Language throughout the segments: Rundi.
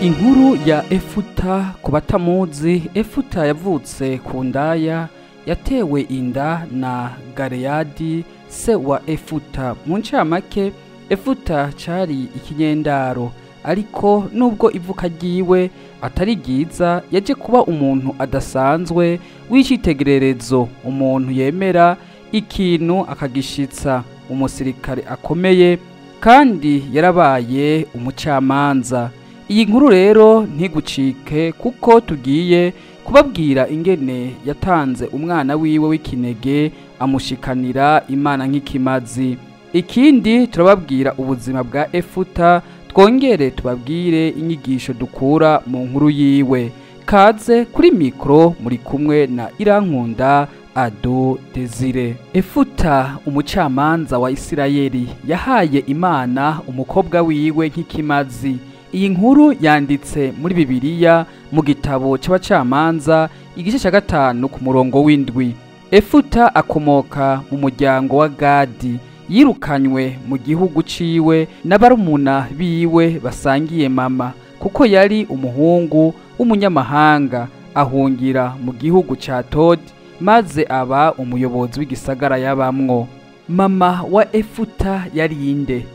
Inkuru ya Efuta ku batamuzi. Efuta yavutse ku ndaya, yatewe inda na Galeyadi se wa Efuta. Mu ncamake, Efuta cari ikinyendaro, ariko nubwo ivuka ryiwe atari ryiza, yaje kuba umuntu adasanzwe w'icitegererezo, umuntu yemera ikintu akagishitsa, umusirikare akomeye, kandi yarabaye umucamanza. Iyi nkuru rero ntigucike, kuko tugiye kubabwira ingene yatanze umwana wiwe w'ikinege amushikanira Imana nk'ikimazi. Ikindi, turababwira ubuzima bwa Efuta, twongere tubabwire inyigisho dukura mu nkuru yiwe. Kaze kuri mikro, muri kumwe na Irankunda Ado Desire. Efuta, umucamanza wa Isirayeli, yahaye Imana umukobwa wiwe nk'ikimazi. Iyi nkuru yanditse muri Bibiliya mu gitabo c'Abacamanza, igice ca 5 ku murongo w'7. Efuta akomoka mu muryango wa Gadi. Yirukanywe mu gihugu ciwe n'abarumuna biwe basangiye mama, kuko yari umuhungu w'umunyamahanga, ahungira mu gihugu ca Todi, maze aba umuyobozi w'igisagara yabamwo. Mama wa Efuta yari inde?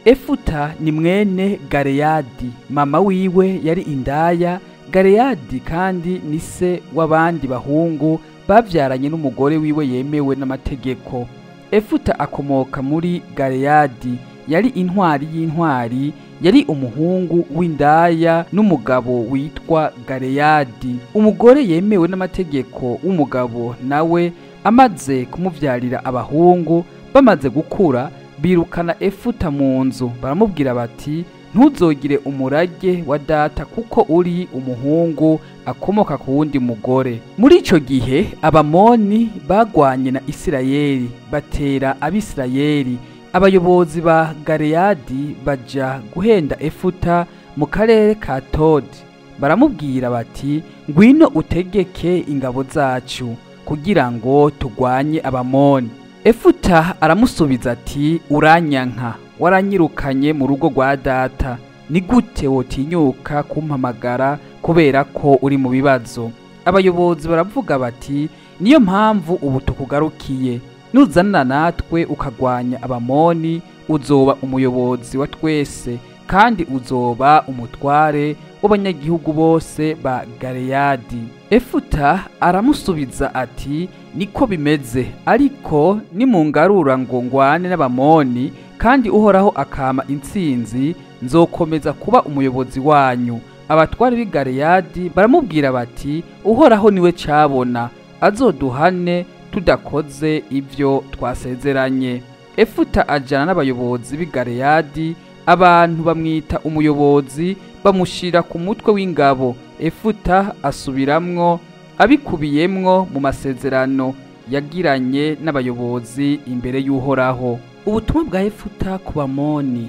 Efuta ni mwene Galeyadi. Mama wiwe yari indaya. Galeyadi kandi ni se w'abandi bahungu bavyaranye n'umugore wiwe yemewe n'amategeko. Efuta akomoka muri Galeyadi, yari intwari y'intwari, yari umuhungu w'indaya n'umugabo witwa Galeyadi. Umugore yemewe n'amategeko w'umugabo nawe amaze kumuvyarira abahungu, bamaze gukura, birukana Efuta mu nzu, baramubwira bati: "Ntuzogire umurage wa data, kuko uri umuhungu akomoka ku wundi mugore." Muri ico gihe Abamoni bagwanye na Isirayeli, batera Abisirayeli. Abayobozi ba Galeyadi baja guhenda Efuta mu karere ka Todi, baramubwira bati: "Ngwino utegeke ingabo zacu kugira ngo tugwanye Abamoni." Efuta aramusubiza ati: "Uranyanka, waranyirukanye mu rugo rwa data, ni gute wotinyuka kumpamagara kubera ko uri mu bibazo?" Abayobozi baravuga bati: "Niyo mpamvu ubu tukugarukiye, nuzanana natwe ukagwanya Abamoni, uzoba umuyobozi wa twese, kandi uzoba umutware w'abanyagihugu bose ba Galeyadi." Efuta aramusubiza ati: "Niko bimeze, ariko nimungarura ngo ngwane n'Abamoni, kandi Uhoraho akama intsinzi, nzokomeza kuba umuyobozi wanyu." Abatware b'i Galeyadi baramubwira bati: "Uhoraho niwe cabona, azoduhane tudakoze ivyo twasezeranye." Efuta ajana n'abayobozi b'i Galeyadi, abantu bamwita umuyobozi, bamushira ku mutwe w'ingabo. Efuta asubiramwo abikubiyemwo mu masezerano yagiranye n'abayobozi imbere y'Uhoraho. Ubutumwa bwa Efuta ku Bamoni.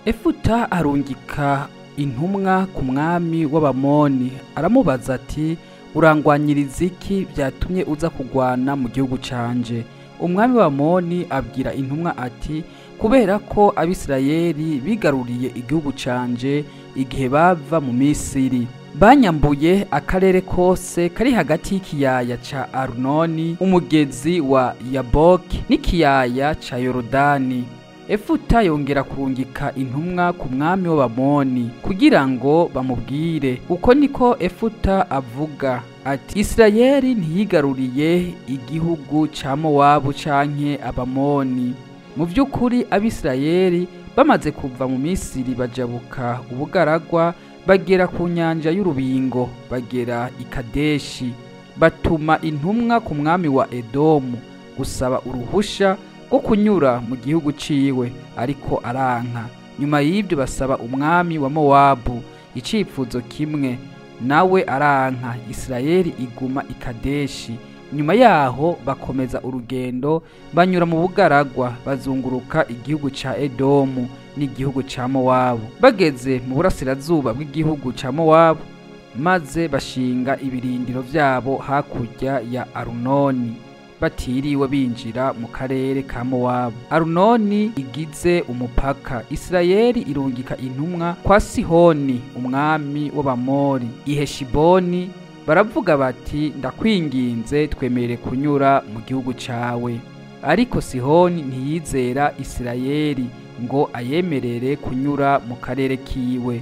Efuta arungika intumwa ku mwami w'Abamoni, aramubaza ati: "Urangwanyiriza iki byatumye uza kugwana mu gihugu canje?" Umwami w'Abamoni abwira intumwa ati: "Kubera ko Abisirayeli bigaruriye igihugu canje igihe bava mu Misiri, banyambuye akarere kose kari hagati y'ikiyaya ca Arunoni, umugezi wa Yaboki, n'ikiyaya ca Yorodani." Efuta yongera kurungika intumwa ku mwami w'Abamoni kugira ngo bamubwire: "Uko niko Efuta avuga ati: Isirayeli ntiyigaruriye igihugu ca Mowabu canke Abamoni. Mu vy'ukuri, Abisirayeli bamaze kuva mu Misiri, bajabuka ubugaragwa, bagera ku nyanja y'urubingo, bagera i Kadeshi, batuma intumwa ku mwami wa Edomu gusaba uruhusha rwo kunyura mu gihugu ciwe, ariko aranka. Nyuma y'ibyo basaba umwami wa Mowabu icifuzo kimwe, nawe aranka. Isirayeli iguma i Kadeshi. Nyuma yaho bakomeza urugendo, banyura mu bugaragwa, bazunguruka igihugu ca Edomu n'igihugu ca Mowabu, bageze mu burasirazuba bw'igihugu ca Mowabu, maze bashinga ibirindiro vyabo hakurya ya Arunoni." batiriwe binjira mu karere ka Mowabu. Arunoni igize umupaka. Isirayeli irungika intumwa kwa Sihoni umwami w'Abamori i Heshiboni, baravuga bati: ndakwinginze, twemerere kunyura mu gihugu cawe. Ariko Sihoni ntiyizera Isirayeli ngo ayemerere kunyura mu karere kiwe.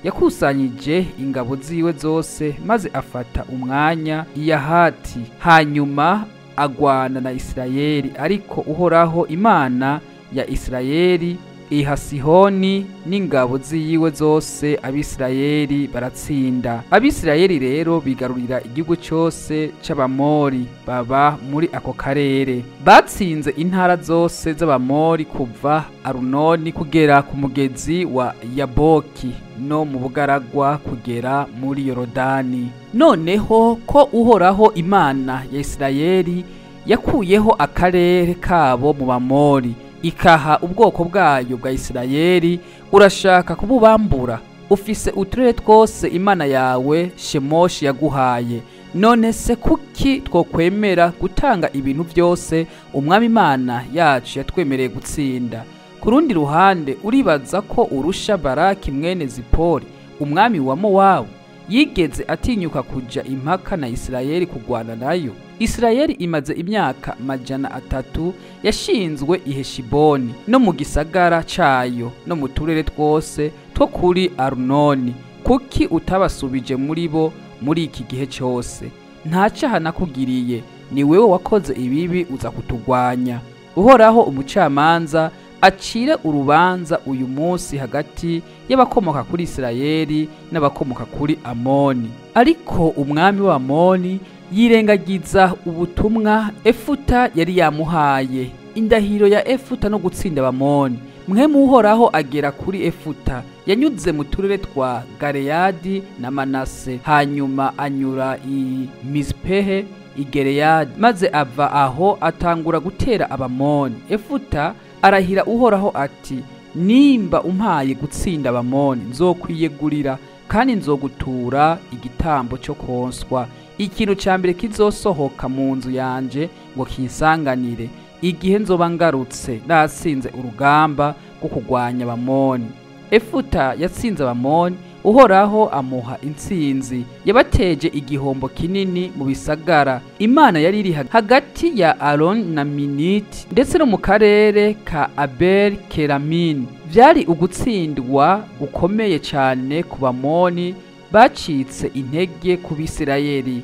Yakusanyije ingabo ziwe zose maze afata umwanya Iyahati, hanyuma agwana na Isirayeli. Ariko Uhoraho Imana ya Isirayeli iha Sihoni n'ingabo ziwe zose, Abisirayeli baratsinda. Abisirayeli rero bigarurira igihugu cyose c'Abamori baba muri ako karere. Batsinze intara zose z'Abamori kuva Arunoni kugera ku mugezi wa Yaboki no mu bugaragwa kugera muri Yorodani. Noneho ko Uhoraho Imana ya Isirayeli yakuyeho akarere kabo mu Bamori, ikaha ubwoko bwayo bwa Isirayeli, urashaka kububambura? Ufise uturere twose Imana yawe Shemoshi yaguhaye. None se kuki twokwemera gutanga ibintu byose Umwami Imana yacu yatwemereye gutsinda? Ku rundi ruhande, uribaza ko urusha Baraki mwene Zipori, umwami wa Mowabu? Yigeze atinyuka kuja impaka na Isirayeli kugwana nayo? Isirayeli imaze imyaka 300 yashinzwe i Heshiboni no mu gisagara cayo no mu turere twose two kuri Arunoni. Kuki utabasubije muri bo muri iki gihe cyose? Nta cyaha nakugiriye, ni wewe wakoze ibibi uza kutugwanya. Uhoraho umucamanza acire urubanza uyu munsi hagati y'abakomoka kuri Isirayeli n'abakomoka kuri Amoni. Ariko umwami wa Amoni yirengagiza ubutumwa Efuta yari yamuhaye, indahiro ya Efuta no gutsinda Abamoni. Mpwemu Uhoraho agera kuri Efuta, yanyuze mu turere twa Galeyadi na Manase, hanyuma anyura i Mizpehe i Galeyadi, maze ava aho atangura gutera Abamoni. Efuta arahira Uhoraho ati: nimba umpaye gutsinda Abamoni, nzokwiyegurira kandi nzogutura igitambo cyo konswa, ikintu ca mbere kizosohoka mu nzu yanje ngo kinsanganire igihe nzoba ngarutse natsinze urugamba rwo kugwanya Abamoni. Efuta yatsinze Abamoni, Uhoraho amuha intsinzi. Yabateje igihombo kinini mu bisagara Imana yari iri hagati ya Aron na Miniti, ndetse no mu karere ka Abel Keramini. Byari ugutsindwa gukomeye cyane ku Bamoni bacitse intege ku Bisirayeli.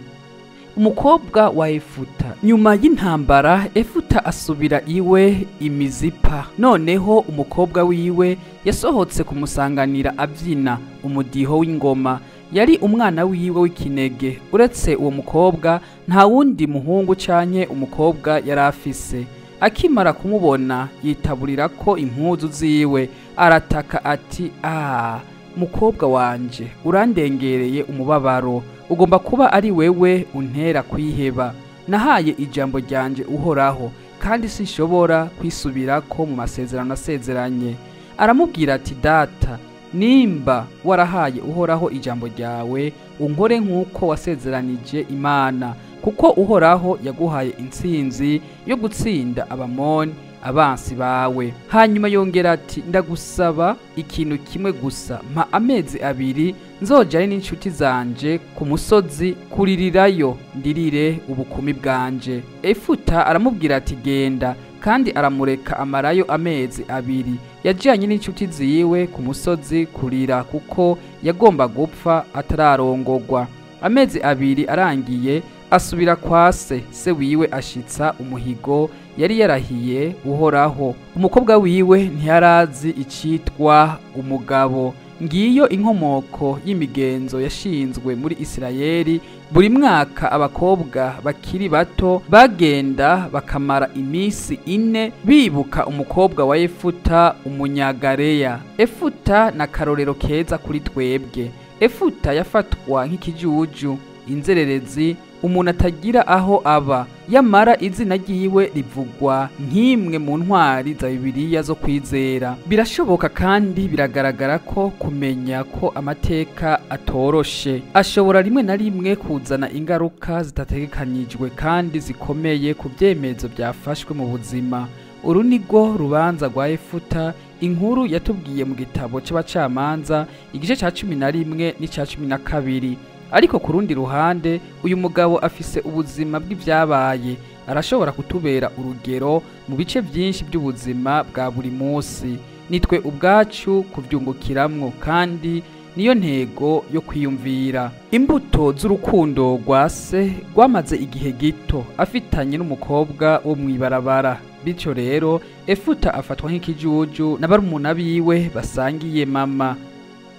Umukobwa wa Efuta. Nyuma y'intambara, Efuta asubira iwe Imizipa. Noneho umukobwa wiwe yasohotse kumusanganira abyina umudiho w'ingoma. Yari umwana wiwe w'ikinege. Uretse uwo mukobwa nta wundi muhungu canke umukobwa yari afise. Akimara kumubona yitaburira ko impuzu ziwe, arataka ati: ah, mukobwa wanje, urandengereye umubabaro, ugomba kuba ari wewe untera kwiheba. Nahaye ijambo ryanje Uhoraho, kandi sinshobora kwisubirako mu masezerano nasezeranye. Aramubwira ati: data, nimba warahaye Uhoraho ijambo ryawe, unkore nk'uko wasezeranije Imana, kuko Uhoraho yaguhaye intsinzi yo gutsinda Abamoni abansi bawe. Hanyuma yongera ati: ndagusaba ikintu kimwe gusa, mpa amezi 2 nzojane n'inshuti zanje ku musozi kuririrayo, ndirire ubukumi bwanje. Efuta aramubwira ati: genda. Kandi aramureka amarayo amezi 2. Yajyanye n'inshuti ziwe ku musozi kurira, kuko yagomba gupfa atararongogwa. Amezi 2 arangiye asubira kwa se. Se wiwe ashitsa umuhigo yari yarahiye Uhoraho. Umukobwa wiwe ntiyarazi icitwa umugabo. Ngiyo inkomoko y'imigenzo yashinzwe muri Isirayeli. Buri mwaka abakobwa bakiri bato bagenda bakamara iminsi 4 bibuka umukobwa wa Efuta Umunyagareya. Efuta na karorero keza kuri twebwe. Efuta yafatwa nk'ikijuju, inzererezi umuntu atagira aho aba. Yamara izina ryiwe rivugwa nk'imwe mu ntwari za Bibiliya zo kwizera. Birashoboka kandi biragaragara ko kumenya ko amateka atoroshe ashobora rimwe na rimwe kuzana ingaruka zitategekanyijwe kandi zikomeye ku byemezo byafashwe mu buzima. Uru ni rwo rubanza rwa Efuta, inkuru yatubwiye mu gitabo cy'abacamanza igice cya 11 n'icya 12. Ariko ku rundi ruhande, uyu mugabo afise ubuzima bw'ibyabaye, arashobora kutubera urugero mu bice byinshi by'ubuzima bwa buri munsi. Nitwe ubwacu kubyungukiramwo, kandi niyo ntego yo kwiyumvira. Imbuto z'urukundo rwa se rwamaze igihe gito afitanye n'umukobwa wo mw'ibarabara. Bityo rero Efuta afatwa nk'ikijuju na barumuna biwe basangiye mama.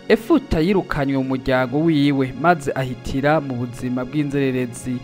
Efuta yirukanywe mu muryango wiwe maze ahitira mu buzima bw'inzererezi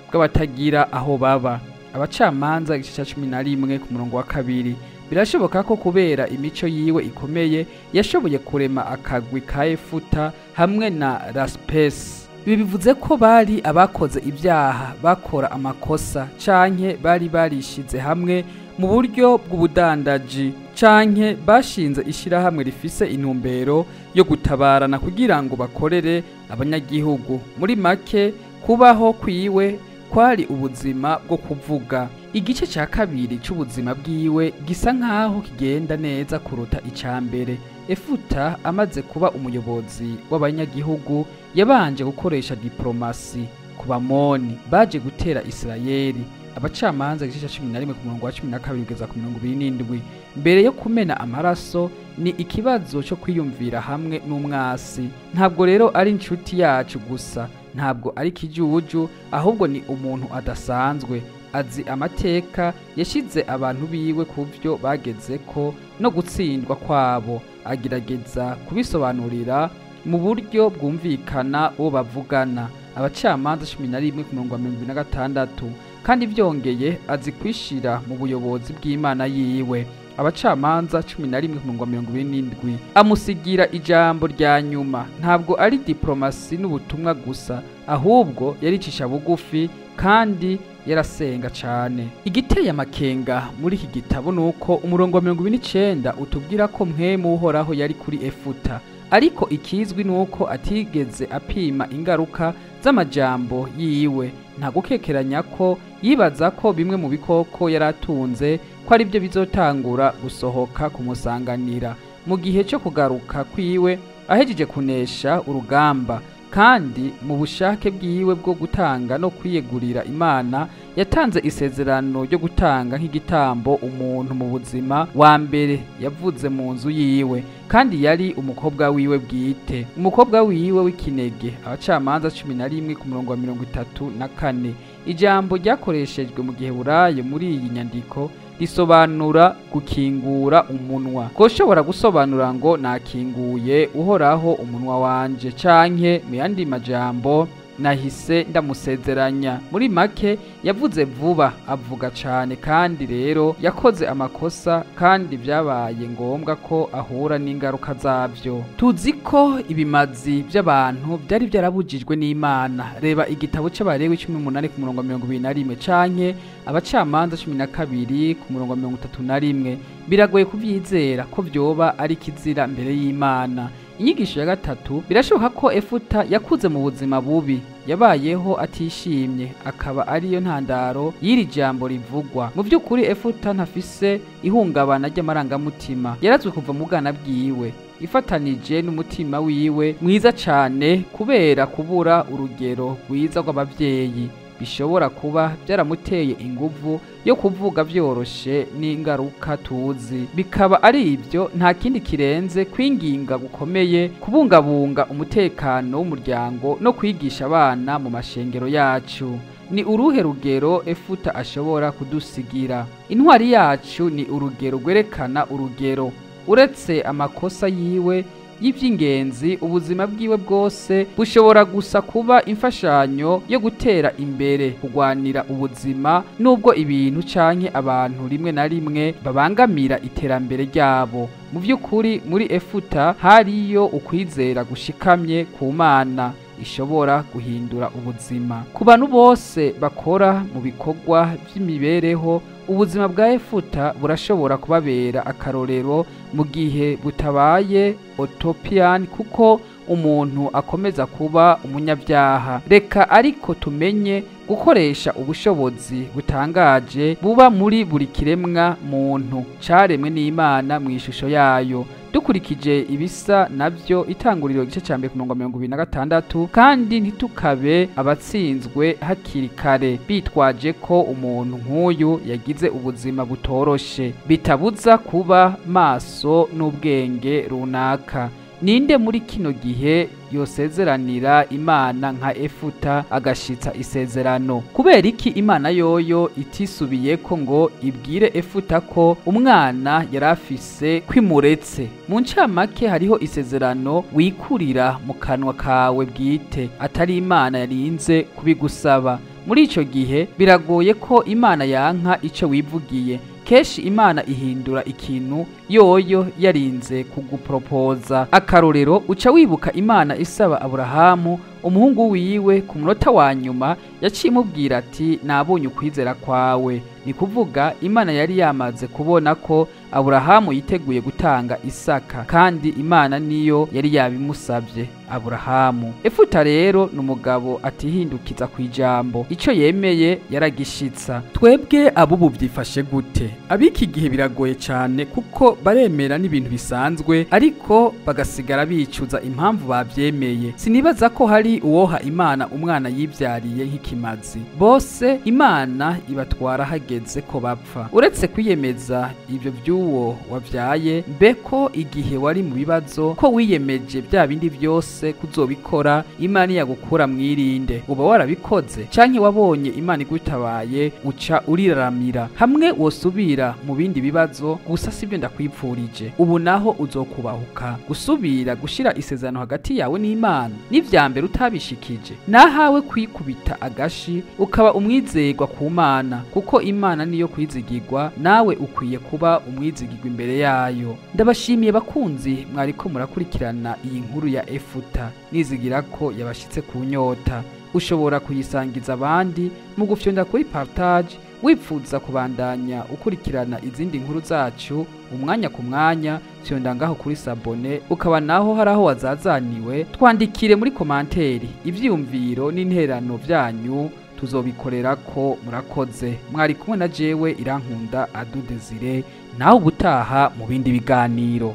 bw'abatagira aho baba. Abacamanza igice cya 11 ku murongo wa 2. Birashoboka ko kubera imico yiwe ikomeye yashoboye kurema akagwi ka Efuta hamwe na Raspesi. Ibi bivuze ko bari abakoze ibyaha, bakora amakosa, canke bari barishize hamwe mu buryo bw'ubudandaji, canke bashinze ishirahamwe rifise intumbero yo gutabarana kugira ngo bakorere abanyagihugu. Muri make, kubaho kwiwe kwari ubuzima bwo kuvuga. Igice cya kabiri c'ubuzima bwiwe gisa nkaho kigenda neza kuruta ica mbere. Efuta amaze kuba umuyobozi w'abanyagihugu, yabanje gukoresha diplomasi ku Bamoni baje gutera Isirayeli. Abacamanza igice cya 11 ku murongo wa 12 kugeza ku 27. Mbere yo kumena amaraso ni ikibazo cyo kwiyumvira hamwe n'umwasi. Ntabwo rero ari inshuti yacu gusa, ntabwo ari kijuju, ahubwo ni umuntu adasanzwe, azi amateka, yashize abantu biwe ku byo bageze ko no gutsindwa kwabo, agerageza kubisobanurira mu buryo bwumvikana uwo bavugana. Abacamanza 11 ku murongo wa 26. Kandi byongeye azi kwishira mu buyobozi bw'Imana yiwe. Abacamanza 11 ku murongo wa 27. Amusigira ijambo rya nyuma. Ntabwo ari diplomasi n'ubutumwa gusa, ahubwo yaricisha bugufi kandi yarasenga cyane. Igiteye amakenga muri iki gitabo nuko umurongo wa 29 utubwira ko mpwemu Uhoraho yari kuri Efuta, ariko ikizwi nuko atigeze apima ingaruka z'amajambo yiwe. Nta gukekeranya ko yibaza ko bimwe mu bikoko yaratunze ko ari byo bizotangura gusohoka kumusanganira mu gihe cyo kugaruka kwiwe ahejeje kunesha urugamba. Kandi mu bushake bwiwe bwo gutanga no kwiyegurira Imana, yatanze isezerano ryo gutanga nk'igitambo umuntu mu buzima wa mbere yavuze mu nzu yiwe, kandi yari umukobwa wiwe bwite, umukobwa wiwe w'ikinege. Abacamanza 11 ku murongo wa 34. Ijambo ryakoreshejwe mu Giheburayo muri iyi nyandiko risobanura gukingura umunwa. Koshobora gusobanura ngo nakinguye Uhoraho umunwa wanje, canke mu yandi majambo nahise ndamusezeranya. Muri make yavuze vuba, avuga cane, kandi rero yakoze amakosa, kandi byabaye ngombwa ko ahura n'ingaruka zabyo. Tuzi ko ibimazi by'abantu byari byarabujijwe n'Imana. Reba igitabo cy'Abalewi 18 ku murongo wa 21 canke Abacamanza 12 ku murongo wa 31. Biragoye kuvyizera ko vyoba ari kizira mbere y'Imana. Inyigisho ya gatatu, birashoboka ko Efuta yakuze mu buzima bubi, yabayeho atishimye, akaba ariyo ntandaro y'iri jambo rivugwa. Mu by'ukuri Efuta ntafise ihungabana ry'amarangamutima, yarazwe kuva mu bwana bwiwe, ifatanije n'umutima wiwe mwiza cane kubera kubura urugero rwiza rw'abavyeyi. Bishobora kuba byaramuteye inguvu yo kuvuga byoroshe n'ingaruka tuzi. Bikaba ari ibyo, nta kindi kirenze kwinginga gukomeye, kubungabunga umutekano w'umuryango no kwigisha abana mu mashengero yacu. Ni uruhe rugero Efuta ashobora kudusigira? Intwari yacu ni urugero rwerekana urugero. Uretse amakosa yiwe y'iby'ingenzi, ubuzima bwiwe bwose bushobora gusa kuba imfashanyo yo gutera imbere, kugwanira ubuzima, nubwo ibintu canke abantu rimwe na rimwe babangamira iterambere ryabo. Mu by'ukuri muri Efuta hariyo ukwizera gushikamye ku Mana. ishobora guhindura ubuzima. Ku bantu bose bakora mu bikorwa by'imibereho, ubuzima bwa Efuta burashobora kubabera akarorero mu gihe butabaye utopian, kuko umuntu akomeza kuba umunyabyaha. Reka ariko tumenye gukoresha ubushobozi butangaje buba muri buri kiremwa muntu caremwe n'Imana mu ishusho yayo, dukurikije ibisa navyo Itanguriro igice ca mbere ku murongo wa 26, kandi ntitukabe abatsinzwe hakiri kare bitwaje ko umuntu nk'uyu yagize ubuzima butoroshe, bitabuza kuba maso n'ubwenge runaka. Ninde muri kino gihe yosezeranira Imana nka Efuta agashitsa isezerano? Kubera iki Imana yoyo itisubiyeko ngo ibwire Efuta ko umwana yarafise kwimuretse? Mu ncamake, hariho isezerano wikurira mu kanwa kawe bwite, atari Imana yarinze kubigusaba. Muri ico gihe biragoye ko Imana yanka ico wivugiye. Kenshi Imana ihindura ikintu yoyo yarinze kugupropoza. Akarorero, uca wibuka Imana isaba Aburahamu umuhungu wiwe, ku munota wa nyuma yaciye imubwira ati nabonye ukwizera kwawe. Ni kuvuga Imana yari yamaze kubona ko Aburahamu yiteguye gutanga Isaka, kandi Imana niyo yari yabimusabye Aburahamu. Efuta rero ni umugabo atihindukiza ku ijambo, ico yemeye yaragishitsa. Twebwe abubu byifashe gute? Abiki gihe biragoye cyane, kuko baremera n'ibintu bisanzwe ariko bagasigara bicuza impamvu bavyemeye. Sinibaza ko hari uwoha Imana umwana yivyariye nk'ikimazi. Bose Imana ibatwara hageze ko bapfa. Uretse kwiyemeza ivyo by'uwo wavyaye, mbeko igihe wari mu bibazo ko wiyemeje bya bindi byose kuzobikora, Imana yagukura mwirinde. Uba warabikoze canke wabonye Imana igutabaye uca uriraramira. Hamwe wosubira mu bindi bibazo, gusa sibyo ndakwipfurije. Ubu naho uzokubahuka gusubira gushira isezerano hagati yawe n'Imana n'ivyambere utabishikije. Nahawe kwikubita agashi ukaba umwizerwa ku Mana, kuko Imana niyo kwizigirwa, nawe ukwiye kuba umwizigirwa imbere yayo. Ndabashimiye bakunzi mwariko murakurikirana iyi nkuru ya Efuta, nizigira ko yabashitse ku nyota. Ushobora kuyisangiza abandi mu gufyonda kuri partage. Wipfuza kubandanya ukurikirana izindi nkuru zacu umwanya ku mwanya, fyonda ngaho kuri sabone. Ukaba naho hari aho wazazaniwe, twandikire muri komanteri ivyiyumviro n'interano vyanyu, tuzobikorera ko. Murakoze, mwari kumwe na jewe Irankunda Adu Desire, nawe ubutaha mu bindi biganiro.